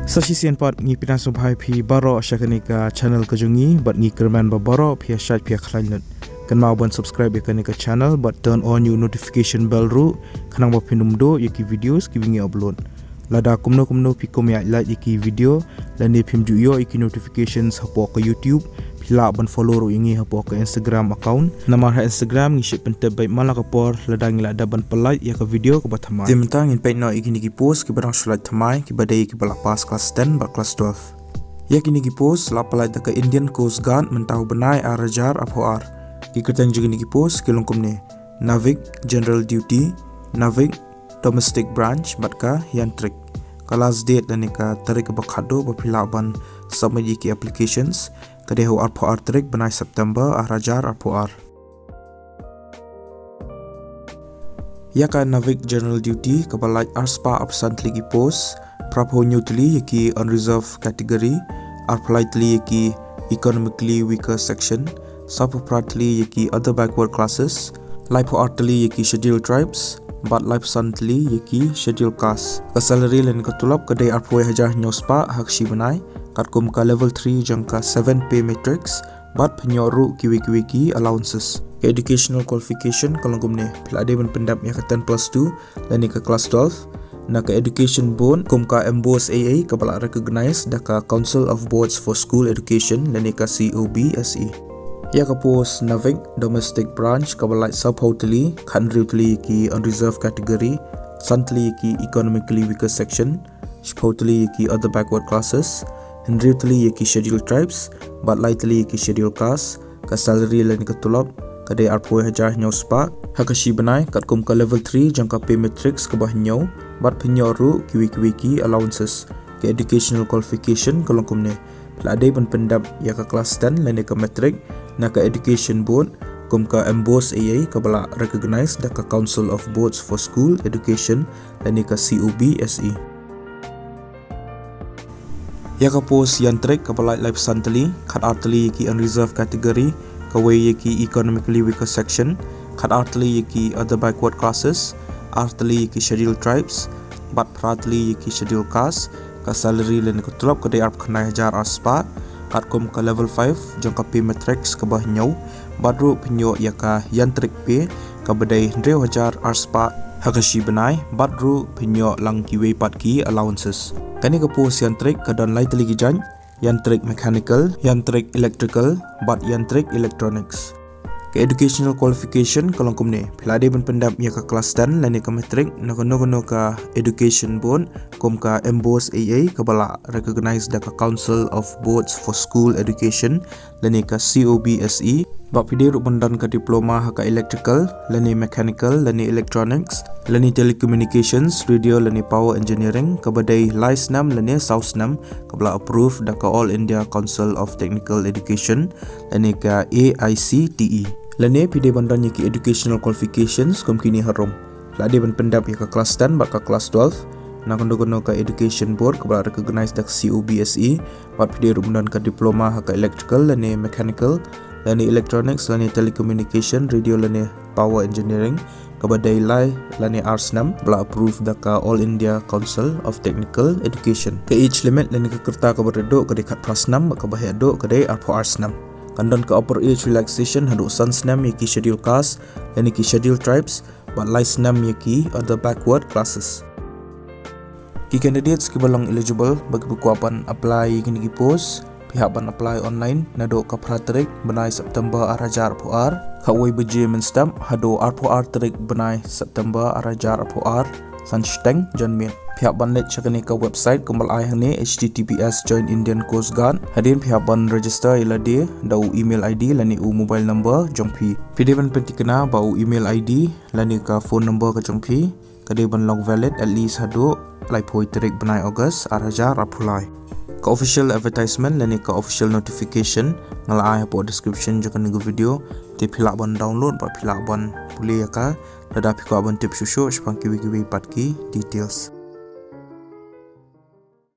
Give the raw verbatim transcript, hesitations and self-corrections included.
Sa shisien pat ngi pdiang sngewbha ïa phi baroh sha kane ka channel ka jong ngi, bad ngi kyrmen ba baroh phi ïa shait phi ïa khlaiñ lut. Kynmaw ban subscribe ïa kane ka channel bad turn on ïa u notification bell ruh, khnang ba phin ym duh ïa ki videos kiba ngi upload. Lada kumno kumno phi kum ïa like ïa ki video, lane phim ju ïoh ïa ki notifications hapoh ka YouTube, phi lah ban follow ruh ïa ngi hapoh ka Instagram account. Namar ha Instagram ngi shait pyntip beit man la ka por lada ngi la dep ban pynlait ïa ka video kaba thymmai. Te mynta ngin peit noh ïa kine ki post kiba dang shu lait thymmai, kiba dei kiba la pass class ten bad class twelve. Ïa kine ki post la pynlait da ka Indian Coast Guard mynta u bnai ar hajar arphew ar. Ki kyrteng jong kine ki post ki long kumne: Navik General Duty, Navik Domestic Branch bad ka Yantrik. Ka last date lane ka tarik kaba khatduh ba phi lah ban submit ïa ki applications ka dei ha u arphew ar tarik bnai September ar hajar arphew ar. Ïa ka Navik General Duty kaba lait arspah arphew san tylli ki post, phraphew hynñiew tylli ïa ki unreserved category, arphew lai tylli ïa ki economically weaker section, sawphew phra tylli ïa ki other backward classes, laiphew ar tylli ïa ki scheduled tribes, bad laiphew san tylli ïa ki scheduled caste. Ka salary lane ka tulop ka dei arphew wei hajar hynñiew spah ha ka shi bnai, katkum ka level three jong ka seven pay matrix, bad pynïoh ruh kiwei kiwei ki allowances. Ka educational qualification ka long kumne: phi la dei ban pyndep ïa ka ten plus two lane ka class twelve na ka education board kum ka MBOSE A A kaba la recognize da ka Council of Boards for School Education lane ka COBSE. Ïa ka post Navik Domestic Branch kaba lait sawphew tylli, khathynriew tylli ïa ki unreserved category, san tylli ïa ki economically weaker section, shiphew tylli ïa ki other backward classes, hynriew tylli ïa ki scheduled tribes, bad lai tylli ïa ki scheduled caste. Ka salary lane ka tulop ka dei arphew wei hajar hynñiew spah ha ka shi bnai, katkum ka level three jong ka pay matrix kaba hynñiew, bad pynïoh ruh kiwei kiwei ki allowances. Ka educational qualification ka long kumne: phi la dei ban pyndep ïa ka class ten lane ka matric na ka education board kum ka MBOSE A A kaba la recognize da ka Council of Boards for School Education lane ka COBSE. Ïa ka post Yantrik kaba lait laiphew san tylli, khatar tylli ïa ki unreserved category, kawei ïa ki economically weaker section, khatar tylli ïa ki other backward classes, ar tylli ïa ki scheduled tribes, bad phra tylli ïa ki scheduled caste. Ka salary lane ka tulop ka dei arphew khyndai hajar ar spah, katkum ka level five jong ka pay matrix kaba hynñiew, bad ruh pynïoh ïa ka Yantrik pay kaba dei hynriew hajar ar spah ha ka shi bnai, bad ruh pynïoh lang kiwei pat ki allowances. Kane ka post Yantrik ka don lai tylli ki jait: Yantrik Mechanical, Yantrik Electrical, bad Yantrik Electronics. Ka educational qualification ka long kumne: phi la dei ban pyndep ïa ka class ten lane ka matric na kano kano ka education board kum ka MBOSE A A kaba la recognize da ka Council of Boards for School Education lane ka COBSE, bad phi dei ruh ban don ka diploma ha ka electrical lane mechanical lane electronics lane telecommunications, radio lane power engineering kaba dei lai snem lane saw snem, kaba la approve da ka All India Council of Technical Education lane ka AICTE. Lane phi dei ban don ïa ki educational qualifications kum kine harum: phi la dei ban pyndep ïa ka class ten bad ka class twelve na kano kano ka education board kaba la recognize da ka COBSE, bad phi dei ruh ban don ka diploma ha ka electrical lane mechanical lane electronics lane telecommunication, radio lane power engineering kaba dei lai lane ar snem, ba la approve da ka All India Council of Technical Education. Ka age limit lane ka rta kaba rit duh ka dei khatphra snem, bad kaba heh duh ka dei arphew ar snem. Kan don ka upper age relaxation haduh san snem ïa ki scheduled caste lane ki scheduled tribes, bad lai snem ïa ki other backward classes. Ki candidates kiba long eligible bad kiba kwah ban apply ïa kine ki post, phi hap ban apply online naduh ka phra tarik bnai September ar hajar arphew ar, khatwei baje mynstep haduh arphew ar tarik bnai September ar hajar arphew ar, san shiteng janmiet. Phi hap ban leit sha kane ka website kumba la ai hangne: H T T P S join Indian Coast Guard. Hadien phi hap ban register ïa lade da u email I D lane u mobile number jong phi. Phi dei ban pynthikna ba u email I D lane ka phone number ka jong phi ka dei ban long valid at least haduh laiphew tarik bnai August ar hajar arphew lai. Ka official advertisement lane ka official notification nga la ai hapoh description jong kane ka video, te phi lah ban download bad phi lah ban pule ïa ka lada phi kwah ban tip shuh shuh shaphang kiwei kiwei pat ki details.